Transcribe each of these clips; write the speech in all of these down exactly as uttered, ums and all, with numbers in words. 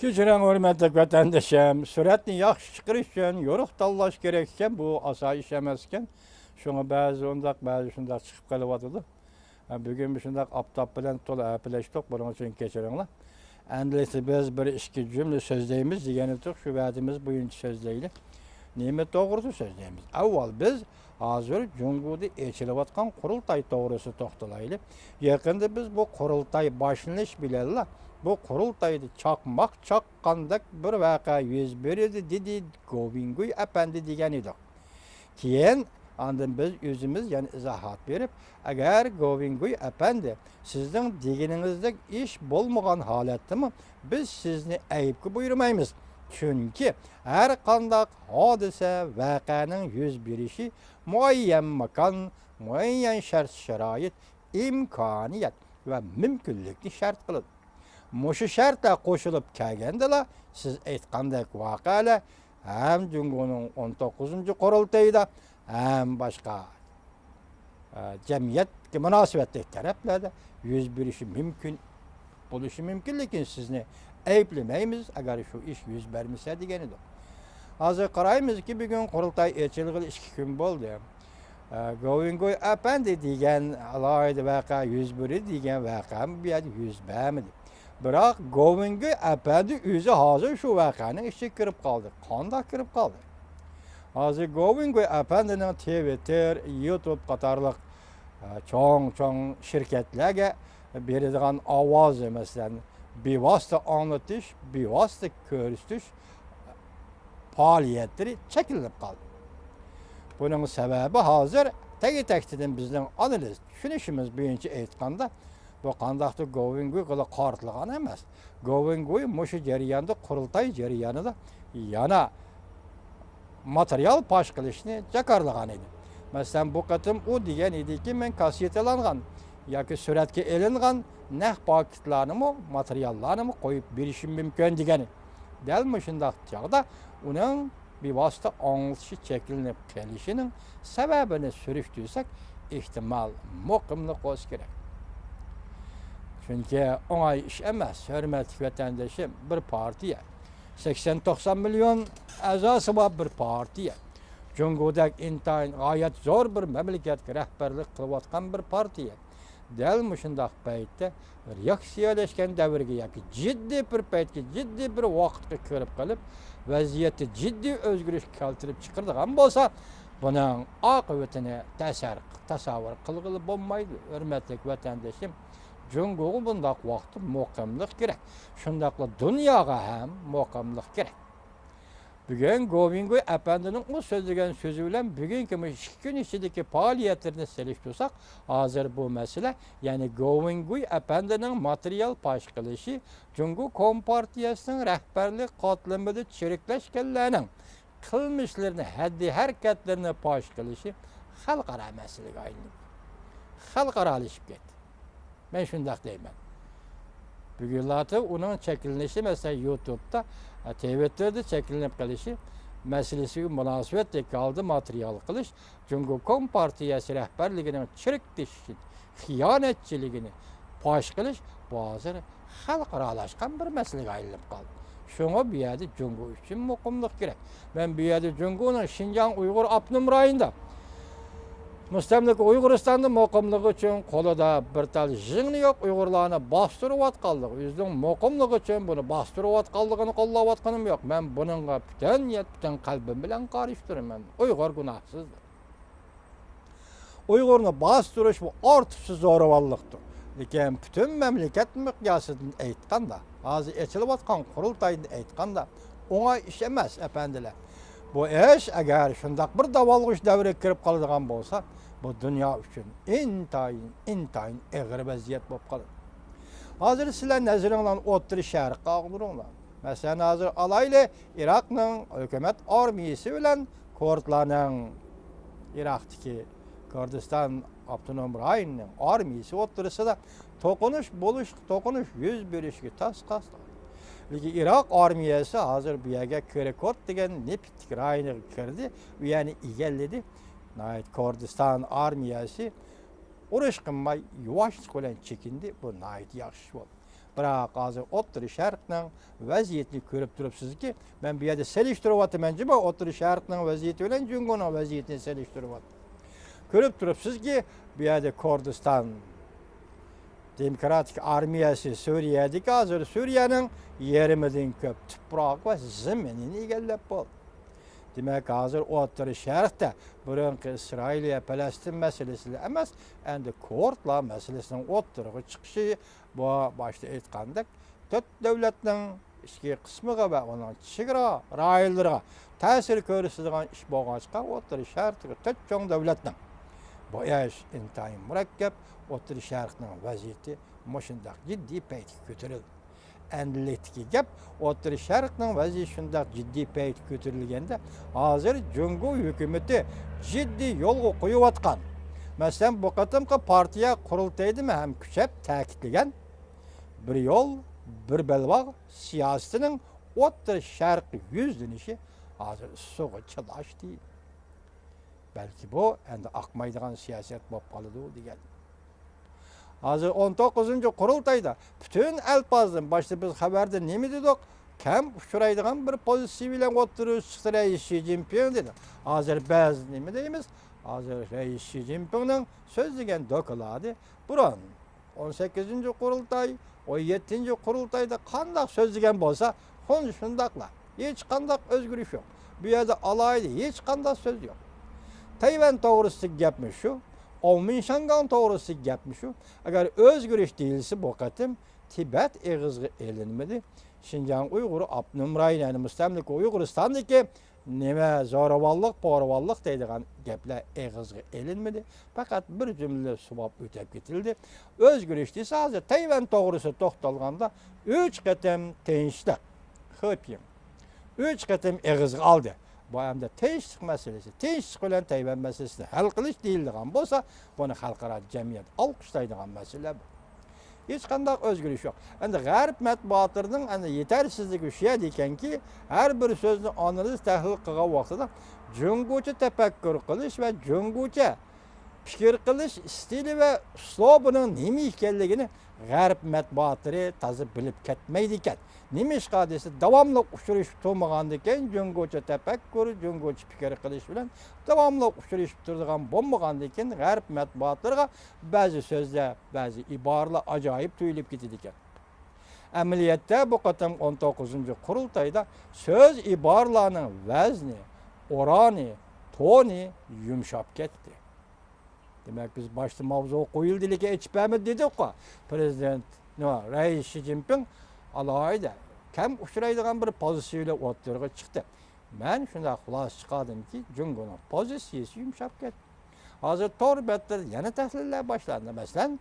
كەچۈرۈڭ، ھۆرمەتلىك ۋەتەندىشىم، سۈرەتنى ياخشى چىقىرىش ئۈچۈن يورۇق تاللاش كېرەك ئىكەن، بۇ ئاسان ئىش ئەمەس ئىكەن. شۇڭا بەزى ئۇنداق، بەزى شۇنداق چىقىپ قېلىۋاتىدۇ. ھە، بۈگۈن مۇشۇنداق ئاپتاپ بىلەن تولا ھەپىلەشتۇق، بۇنىڭ ئۈچۈن كەچۈرۈڭلار. ئەمدىلىكتە بىز بىر ئىككى جۈملە سۆزلەيمىز دېگەنىدۇق، شۇ ۋەدىمىز بويىچە سۆزلەيلى. نېمە توغرىسىدا سۆزلەيمىز؟ ئاۋۋال بىز ھازىر جۇڭگودا ئېچىلىۋاتقان قۇرۇلتاي توغرىسىدا توختىلايلى. يېقىندا بىز بۇ قۇرۇلتاي باشلىنىش بىلەنلا، بۇ قۇرۇلتايدا چاقماق چاققاندەك بىر ۋەقە يۈز بېرىدۇ، دېدى گوۋىنگۇي ئەپەندى دېگەن ئىدۇق. كېيىن ئاندىن بىز ئۆزىمىز يەنە ئىزاھات بېرىپ، ئەگەر گوۋىنگۇي ئەپەندى، سىزنىڭ دېگىنىڭىزدەك ئىش بولمىغان ھالەتتىمۇ، بىز سىزنى ئەيىبكە بۇيرۇمايمىز. چۈنكى ھەر قانداق ھادىسە، ۋەقەنىڭ يۈز بېرىشى مۇئەييەن ماكان، مۇئەييەن شەرت-شارائىت، ئىمكانىيەت ۋە مۇمكىنلىكنى شەرت قىلىدۇ. مۇشۇ شەرتلەر قوشۇلۇپ كەلگەندىلا، سىز ئېيتقاندەك ۋەقەلەر ھەم جۇڭگونىڭ ئون توققۇزىنچى قۇرۇلتىيىدا، ھەم باشقا، ئە، جەمئىيەتكە مۇناسىۋەتلىك تەرەپلەردە يۈز بېرىشى مۇمكىن، بولۇشى مۇمكىن، لېكىن سىزنى ئەيىبلىمەيمىز، ئەگەر شۇ ئىش يۈز بەرمىسە دېگەنىدۇق. ھازىر قارايمىزكى، بۈگۈن قۇرۇلتاي ئېچىلغىلى ئىككى كۈن بولدى. ئە، گوۋىنگوي ئەپەندى دېگەن ئالاھىدە ۋەقە يۈز بېرىدۇ دېگەن ۋەقەمۇ بۇ يەردە يۈز بەرمىدى. بىراق گوۋىنگوي ئەپەندى ئۆزى ھازىر شۇ ۋەقەنىڭ ئىچىگە كىرىپ قالدى. قانداق كىرىپ قالدى؟ ھازىر گوۋىنگوي ئەپەندىنىڭ تىۋىتتېر، يۇتۇب قاتارلىق، ئە، چوڭ-چوڭ شىركەتلەرگە بېرىدىغان ئاۋازى، مەسىلەن، بىۋاسىتە ئاڭلىتىش، بىۋاسىتە كۆرسىتىش پائالىيەتلىرى چەكلىنىپ قالدى. بۇنىڭ سەۋەبى ھازىر تەگى-تەكتىدىن بىزنىڭ ئانالىز، چۈشىنىشىمىز بويىچە ئېيتقاندا، بۇ قانداقتۇر گوۋىنگۇيغىلا قارىتىلغان ئەمەس. گوۋىنگۇي مۇشۇ جەرياندا، قۇرۇلتاي جەريانىدا يەنە ماتېرىيال پاش قىلىشنى جاكارلىغان ئىدى. مەسىلەن، بۇ قېتىم ئۇ دېگەن ئىدىكى، مەن كاسسېتىلانغان ياكى سۈرەتكە ئېلىنغان نەق پاكىتلارنىمۇ، ماتېرىياللارنىمۇ قويۇپ بېرىشىم مۇمكىن دېگەن. دەل مۇشۇنداق چاغدا ئۇنىڭ بىۋاسىتە ئاڭلىتىشى چەكلىنىپ قېلىشىنىڭ سەۋەبىنى سۈرۈشتۈرسەك، ئېھتىمال مۇقىملىق بولسا كېرەك. چۈنكى ئوڭاي ئىش ئەمەس، ھۆرمەتلىك ۋەتەندىشىم، بىر پارتىيە، سەكسەن توقسان مىليون ئەزاسى بار بىر پارتىيە، جۇڭگودەك ئىنتايىن غايەت زور بىر مەملىكەتكە رەھبەرلىك قىلىۋاتقان بىر پارتىيە دەل مۇشۇنداق پەيتتە رېئاكسىيەلەشكەن دەۋرگە ياكى جىددىي بىر پەيتكە، جىددىي بىر ۋاقىتقا كىرىپ قېلىپ، ۋەزىيەتتە جىددىي ئۆزگىرىش كەلتۈرۈپ چىقىرىدىغان بولسا، بۇنىڭ ئاقىۋىتىنى تەسەر-، تەسەۋۋۇر قىلغىلى بولمايدۇ، ھۆرمەتلىك ۋەتەندىشىم. جۇڭگوغا بۇنداق ۋاقىتتا مۇقىملىق كېرەك. شۇنداقلا دۇنياغا ھەم مۇقىملىق كېرەك. بۈگۈن گوۋىنگوي ئەپەندىنىڭ ئۇ سۆزلىگەن سۆزى بىلەن بۈگۈنكى مۇشۇ ئىككى كۈن ئىچىدىكى پائالىيەتلىرىنى سېلىشتۇرساق، ھازىر بۇ مەسىلە، يەنى گوۋىنگوي ئەپەندىنىڭ ماتېرىيال پاش قىلىشى، جۇڭگو كومپارتىيەسىنىڭ رەھبەرلىك قاتلىمىدا چىرىكلەشكەنلەرنىڭ قىلمىشلىرىنى، ھەددى ھەرىكەتلىرىنى پاش قىلىشى خەلقئارا مەسىلىگە ئايلىنىپ، خەلقئارالىشىپ كەتتى. مەن شۇنداق دەيمەن. بۈگۈنلەردە ئۇنىڭ چەكلىنىشى، مەسىلەن، يۇتۇبتا، تىۋىتتېردا چەكلىنىپ قېلىشى مەسىلىسىگە مۇناسىۋەتلىك ھالدا ماتېرىيال قىلىش، جۇڭگو كومپارتىيەسى رەھبەرلىكىنىڭ چىرىكلىشىشى، خىيانەتچىلىكىنى پاش قىلىش، بۇ ھازىر خەلقئارالاشقان بىر مەسىلىگە ئايلىنىپ قالدى. شۇڭا بۇ يەردە جۇڭگو ئۈچۈن مۇقىملىق كېرەك. مەن بۇ يەردە جۇڭگونىڭ شىنجاڭ ئۇيغۇر ئاپتونوم رايونىدا، مۇستەملىكە ئۇيغۇرىستاندا مۇقىملىقى ئۈچۈن قولىدا بىر تال ژىڭنە يوق ئۇيغۇرلارنى باستۇرۇۋاتقانلىقى، ئۆزىنىڭ مۇقىملىقى ئۈچۈن بۇنى باستۇرۇۋاتقانلىقىنى قوللاۋاتقىنىم يوق. مەن بۇنىڭغا پۈتۈن، پۈتۈن قەلبىم بىلەن قارشى تۇرىمەن. ئۇيغۇر گۇناھسىزدۇر. ئۇيغۇرنى باستۇرۇش بۇ ئارتۇقچە زورىۋاللىقتۇر. لېكىن پۈتۈن مەملىكەت مىقياسىدىن ئېيتقاندا، ھازىر ئېچىلىۋاتقان قۇرۇلتايدىن ئېيتقاندا، ئوڭاي ئىش ئەمەس، ئەپەندىلەر. بۇ ئىش ئەگەر شۇنداق بىر داۋالغۇش دەۋرىگە كىرىپ قالىدىغان بولسا، بۇ دۇنيا ئۈچۈن ئىنتايىن، ئىنتايىن ئېغىر ۋەزىيەت بولۇپ قالىدۇ. ھازىر سىلەر نەزىرىڭلارنى ئوتتۇرا شەرققە ئاغدۇرۇڭلار. مەسىلەن، ھازىر ئالايلى، ئىراقنىڭ ھۆكۈمەت ئارمىيىسى بىلەن كۇردلارنىڭ، ئىراقتىكى كۇردىستان ئاپتونوم رايونىنىڭ ئارمىيىسى ئوتتۇرىسىدا توقۇنۇش بولۇش، توقۇنۇش يۈز بېرىشىگە تاس قاستى. لېكىن ئىراق ئارمىيەسى ھازىر بۇ يەرگە كىركۇك دېگەن نېفىتلىك رايونىغا كىردى، ئۇ يەرنى ئىگىلىدى. ناھايىتى كۇردىستان ئارمىيەسى ئۇرۇش قىلماي، يۇۋاشلىق بىلەن چېكىندى. بۇ ناھايىتى ياخشى ئىش بولدى. بىراق ھازىر ئوتتۇرا شەرقنىڭ ۋەزىيىتىنى كۆرۈپ تۇرۇپسىزكى، مەن بۇ يەردە سېلىشتۇرۇۋاتىمەن جۇمۇ، ئوتتۇرا شەرقنىڭ ۋەزىيىتى بىلەن جۇڭگونىڭ ۋەزىيىتىنى سېلىشتۇرۇۋاتىمەن. كۆرۈپ تۇرۇپسىزكى، بۇ يەردە كۇردىستان دېموكراتىك ئارمىيەسى سۈرىيەدىكى، ھازىر سۈرىيەنىڭ يېرىمىدىن كۆپ تۇپراق ۋە زېمىنىنى ئىگىلەپ بولدى. دېمەك، ھازىر ئوتتۇرا شەرقتە بۇرۇنقى ئىسرائىل ۋە پەلەستىن مەسىلىسىلا ئەمەس، ئەمدى كۇردلار مەسىلىسىنىڭ ئوتتۇرىغا چىقىشى، بۇ باشتا ئېيتقاندەك، تۆت دۆلەتنىڭ ئىچكى قىسمىغا ۋە ئۇنىڭ چېگرا رايونلىرىغا تەسىر كۆرسىتىدىغان ئىش بولغاچقا، ئوتتۇرا شەرقتىكى تۆت چوڭ دۆلەتنىڭ بۇ ئىش ئىنتايىن مۇرەككەپ، ئوتتۇرا شەرقنىڭ ۋەزىيىتى مۇشۇنداق جىددىي پەيتكە كۆتۈرۈلدى. ئەمدىلىكتىكى گەپ، ئوتتۇرا شەرقنىڭ ۋەزىيىتى شۇنداق جىددىي پەيتكە كۆتۈرۈلگەندە، ھازىر جۇڭگو ھۆكۈمىتى جىددىي يولغا قويۇۋاتقان، مەسىلەن، بۇ قېتىمقى پارتىيە قۇرۇلتىيىدىمۇ ھەم كۈچەپ تەكىتلىگەن، بىر يول، بىر بەلباغ سىياسىتىنىڭ ئوتتۇرا شەرققە يۈزلىنىشى ھازىر سۇغا چىلاشتى. بەلكى بۇ ئەمدى ئاقمايدىغان سىياسەت بولۇپ قالىدۇ دېگەن. ھازىر ئون توققۇزىنچى قۇرۇلتايدا پۈتۈن ئەلپازدىن، باشتا بىز خەۋەردە نېمە دېدۇق؟ كەم ئۇچرايدىغان بىر پوزىتسىيە بىلەن ئوتتۇرىغا چىقتى رەئىس شى جىنپىڭ دېدى. ھازىر بەز نېمە دەيمىز؟ ھازىر رەئىس شى جىنپىڭنىڭ سۆزلىگەن دوكلاتى بۇرۇن ئون سەككىزىنچى قۇرۇلتاي، ئون يەتتىنچى قۇرۇلتايدا قانداق سۆزلىگەن بولسا، خۇددى شۇنداقلا. ھېچقانداق ئۆزگىرىش يوق. بۇ يەردە ئالاھىدە ھېچقانداق سۆز يوق. تەيۋەن توغرىسىدىكى گەپمۇ شۇ، ئاۋمېنشاڭگاڭ توغرىسىدىكى گەپمۇ شۇ. ئەگەر ئۆزگىرىش دېيىلسە، بۇ قېتىم تىبەت ئېغىزغا ئېلىنمىدى. شىنجاڭ ئۇيغۇر ئاپتونوم رايونى، يەنى مۇستەملىكە ئۇيغۇرىستاندىكى نېمە زورىۋاللىق، پورىۋاللىق دەيدىغان گەپلەر ئېغىزغا ئېلىنمىدى. پەقەت بىر جۈملە سۇۋاپ ئۆتۈپ كېتىلدى. ئۆزگىرىش دېسە، ھازىر تەيۋەن توغرىسىدا توختالغاندا، ئۈچ قېتىم تىنچلىق، خېپيىڭ، ئۈچ قېتىم ئېغىزغا ئالدى. بۇ ئەمدى تىنچلىق مەسىلىسى، تىنچلىق بىلەن تەيۋەن مەسىلىسىنى ھەل قىلىش دېيىلىدىغان بولسا، بۇنى خەلقئارا جەمئىيەت ئالقىشلايدىغان مەسىلە بۇ. ھېچقانداق ئۆزگىرىش يوق. ئەمدى غەرب مەتبۇئاتلىرىنىڭ ئەمدى يېتەرسىزلىكى شۇ يەردە ئىكەنكى، ھەر بىر سۆزنى ئانالىز، تەھلىل قىلغان ۋاقتىدا جۇڭگوچە تەپەككۇر قىلىش ۋە جۇڭگوچە پىكىر قىلىش ئىستىلى ۋە ئۇسلۇبىنىڭ نېمە ئىكەنلىكىنى غەرب مەتبۇئاتلىرى تازا بىلىپ كەتمەيدىكەن. نېمىشقا دېسە، داۋاملىق ئۇچرىشىپ تۇرمىغاندىكىن، جۇڭگوچە تەپەككۇر، جۇڭگوچە پىكىر قىلىش بىلەن داۋاملىق ئۇچرىشىپ تۇرىدىغان بولمىغاندىكىن، غەرب مەتبۇئاتلىرىغا بەزى سۆزلەر، بەزى ئىبارىلەر ئاجايىپ تۇيۇلۇپ كېتىدىكەن. ئەمەلىيەتتە بۇ قېتىم ئون توققۇزىنچى قۇرۇلتايدا سۆز ئىبارىلەرنىڭ ۋەزنى، ئورانى، تونى يۇمشاپ كەتتى. دېمەك، بىز باشتا ماۋزۇ قويۇلدى، لېكىن ئېچىپ بەرمىدى دېدۇققۇ. پرېزىدېنت، نو، رەئىس شى جىنپىڭ ئالاھىدە كەم ئۇچرايدىغان بىر پوزىتسىيە بىلەن ئوتتۇرىغا چىقتى. مەن شۇنداق خۇلاسە چىقاردىمكى، جۇڭگونىڭ پوزىتسىيىسى يۇمشاپ كەتتى. ھازىر تور بەتلىرىدە يەنە تەھلىللەر باشلاندى. مەسىلەن،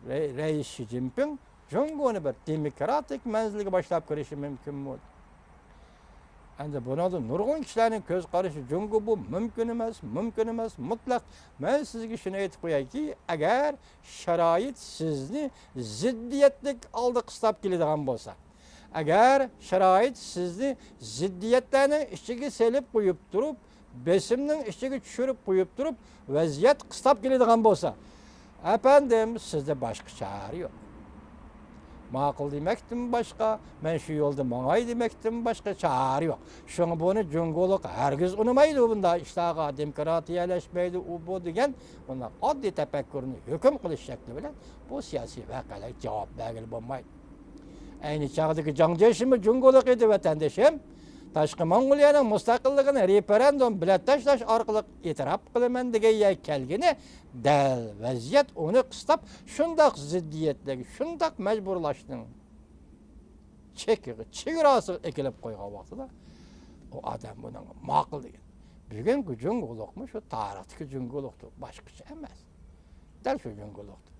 رەي-، رەئىس شى جىنپىڭ جۇڭگونى بىر دېموكراتىك مەنزىلگە باشلاپ كىرىشى مۇمكىنمۇ؟ ئەمدى بۇنىڭدا نۇرغۇن كىشىلەرنىڭ كۆز قارىشى، جۇڭگو بۇ مۇمكىن ئەمەس، مۇمكىن ئەمەس، مۇتلەق. مەن سىزگە شۇنى ئېيتىپ قويايكى، ئەگەر شارائىت سىزنى زىددىيەتلىك ھالدا قىستاپ كېلىدىغان بولسا، ئەگەر شارائىت سىزنى زىددىيەتلەرنىڭ ئىچىگە سېلىپ قويۇپ تۇرۇپ، بېسىمنىڭ ئىچىگە چۈشۈرۈپ قويۇپ تۇرۇپ، ۋەزىيەت قىستاپ كېلىدىغان بولسا، ئەپەندىم، سىزدە باشقا چارە يوق. ماقۇل دېمەكتىن باشقا، مەن شۇ يولدا ماڭاي دېمەكتىن باشقا چارە يوق. شۇڭا بۇنى جۇڭگولۇق ھەرگىز ئۇنىمايدۇ، بۇنداق ئىشلارغا دېموكراتىيەلەشمەيدۇ، ئۇ بۇ دېگەن بۇنداق ئاددىي تەپەككۇرنى ھۆكۈم قىلىش شەكلى بىلەن بۇ سىياسىي ۋەقەلەرگە جاۋاب بەرگىلى بولمايدۇ. ئەينى چاغدىكى جاڭ جيېشىمۇ جۇڭگولۇق ئىدى، ۋەتەندىشىم. تاشقى موڭغۇلىيەنىڭ مۇستەقىللىقىنى رېفېرېندۇم بېلەت تاشلاش ئارقىلىق ئېتىراپ قىلىمەن دېگەن يەرگە كەلگىنى دەل ۋەزىيەت ئۇنى قىستاپ، شۇنداق زىددىيەتلەرگە، شۇنداق مەجبۇرلاشنىڭ چېكىگە، چېگراسىغا ئەكېلىپ قويغان ۋاقتىدا، ئۇ ئادەم بۇنىڭغا ماقۇل دېگەن. بۈگۈنكى جۇڭگولۇقمۇ شۇ تارىختىكى جۇڭگولۇقتۇر، باشقىچە ئەمەس. دەل شۇ جۇڭگولۇقتۇر.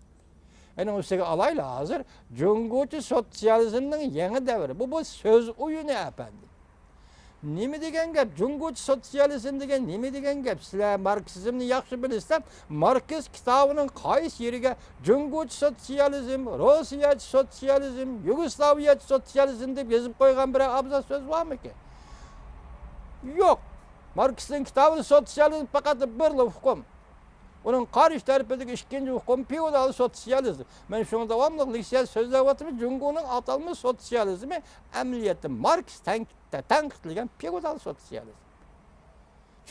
ئەنە ئۇنىڭ ئۈستىگە ئالايلى ھازىر، جۇڭگوچە سوتسىيالىزمنىڭ يېڭى دەۋرى. بۇ، بۇ سۆز ئويۇنى، ئەپەندىم. نېمە دېگەن گەپ؟ جۇڭگوچە سوتسىيالىزم دېگەن نېمە دېگەن گەپ؟ سىلەر ماركسىزمنى ياخشى بىلىسىلەر. ماركس كىتابىنىڭ قايسى يېرىگە جۇڭگوچە سوتسىيالىزم، روسىيەچە سوتسىيالىزم، يۇگوسلاۋىيەچە سوتسىيالىزم دەپ يېزىپ قويغان بىرەر ئابزاس سۆز بارمىكىن؟ يوق. ماركسنىڭ كىتابىدا سوتسىيالىزم پەقەت بىرلا ئۇقۇم. ئۇنىڭ قارشى تەرىپىدىكى ئىككىنچى ئۇقۇم پېئودال سوتسىيالىزم. مەن شۇڭا داۋاملىق لېكسىيە سۆزلەۋاتىمەن، جۇڭگونىڭ ئاتالمىش سوتسىيالىزمى ئەمەلىيەتتە ماركس تەنقىد-، تەنقىدلىگەن پېئودال سوتسىيالىزم.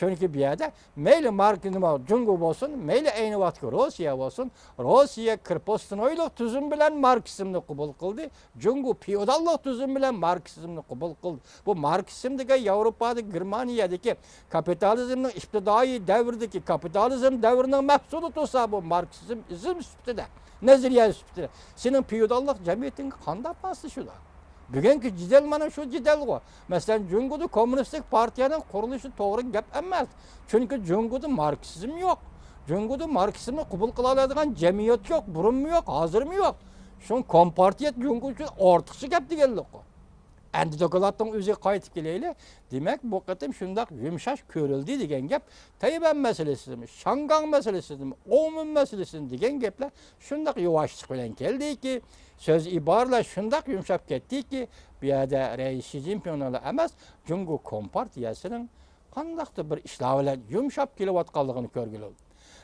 چۈنكى بۇ يەردە مەيلى مارك-، نېمە، جۇڭگو بولسۇن، مەيلى ئەينى ۋاقىتتىكى روسىيە بولسۇن، روسىيە كرېپوستنويلۇق تۈزۈم بىلەن ماركسىزمنى قوبۇل قىلدى، جۇڭگو فېئوداللىق تۈزۈم بىلەن ماركسىزمنى قوبۇل قىلدى. بۇ ماركسىزم دېگەن ياۋروپادىكى، گېرمانىيەدىكى كاپىتالىزمنىڭ ئىپتىدائىي دەۋرىدىكى، كاپىتالىزم دەۋرىنىڭ مەھسۇلى تۇرسا، بۇ ماركسىزم ئىزم سۈپىتىدە، نەزەرىيە سۈپىتىدە سېنىڭ فېئوداللىق جەمئىيىتىڭگە قانداق ماسلىشىدۇ؟ بۈگۈنكى جېدەل مانا شۇ جېدەلغۇ. مەسىلەن، جۇڭگودا كوممۇنىستىك پارتىيەنىڭ قۇرۇلۇشى توغرا گەپ ئەمەس. چۈنكى جۇڭگودا ماركسىزم يوق. جۇڭگودا ماركسىزمنى قوبۇل قىلالايدىغان جەمئىيەت يوق، بۇرۇنمۇ يوق، ھازىرمۇ يوق. شۇڭا كومپارتىيە جۇڭگو ئۈچۈن ئارتۇقچە گەپ دېگەنلىكقۇ. ئەمدى دوكلاتنىڭ ئۆزىگە قايتىپ كېلەيلى. دېمەك، بۇ قېتىم شۇنداق يۇمشاش كۆرۈلدى دېگەن گەپ تەيۋەن مەسىلىسىدىمۇ، شاڭگاڭ مەسىلىسىدىمۇ، ئومۇم مەسىلىسىدىمۇ دېگەن گەپلەر شۇنداق يۇۋاشلىق بىلەن كەلدىكى، سۆز ئىبارىلەر شۇنداق يۇمشاپ كەتتىكى، بۇ يەردە رەئىس شى جىنپىڭنىلا ئەمەس، جۇڭگو كومپارتىيەسىنىڭ قانداقتۇر بىر ئىشلار بىلەن يۇمشاپ كېلىۋاتقانلىقىنى كۆرگىلى بولىدۇ.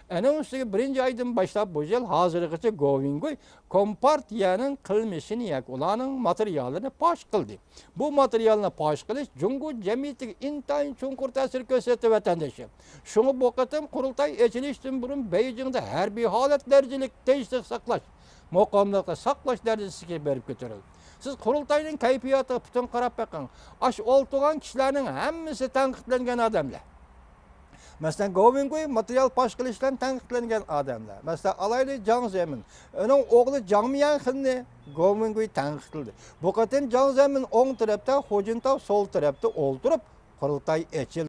ئەنە ئۇنىڭ ئۈستىگە بىرىنچى ئايدىن باشلاپ بۇ يىل ھازىرغىچە گو ۋېنگۇي كومپارتىيەنىڭ قىلمىشىنى ياكى ئۇلارنىڭ ماتېرىيالىنى پاش قىلدى. بۇ ماتېرىيالنى پاش قىلىش جۇڭگو جەمئىيىتىگە ئىنتايىن چوڭقۇر تەسىر كۆرسەتتى، ۋەتەندىشىم. شۇڭا بۇ قېتىم قۇرۇلتاي ئېچىلىشتىن بۇرۇن بېيجىڭدا ھەربىي ھالەت دەرىجىلىك تىنچلىق ساقلاش، مۇقىملىقنى ساقلاش دەرىجىسىگە بېرىپ كۆتۈرۈلدى. سىز قۇرۇلتاينىڭ كەيپىياتىغا پۈتۈن قاراپ بېقىڭ. ئاشۇ ئولتۇرغان كىشىلەرنىڭ ھەممىسى تەنقىدلەنگەن ئادەملەر. مەسىلەن، گو ۋېنگۇي ماتېرىيال پاش قىلىش بىلەن تەنقىدلەنگەن ئادەملەر. مەسىلەن، ئالايلى جاڭ زېمىن. ئۇنىڭ ئوغلى جاڭ ميەنخېننى گو ۋېنگۇي تەنقىدلىدى. بۇ قېتىم جاڭ زېمىن ئوڭ تەرەپتە، خۇ جىنتاۋ سول تەرەپتە ئولتۇرۇپ، قۇرۇلتاي ئېچىلدى.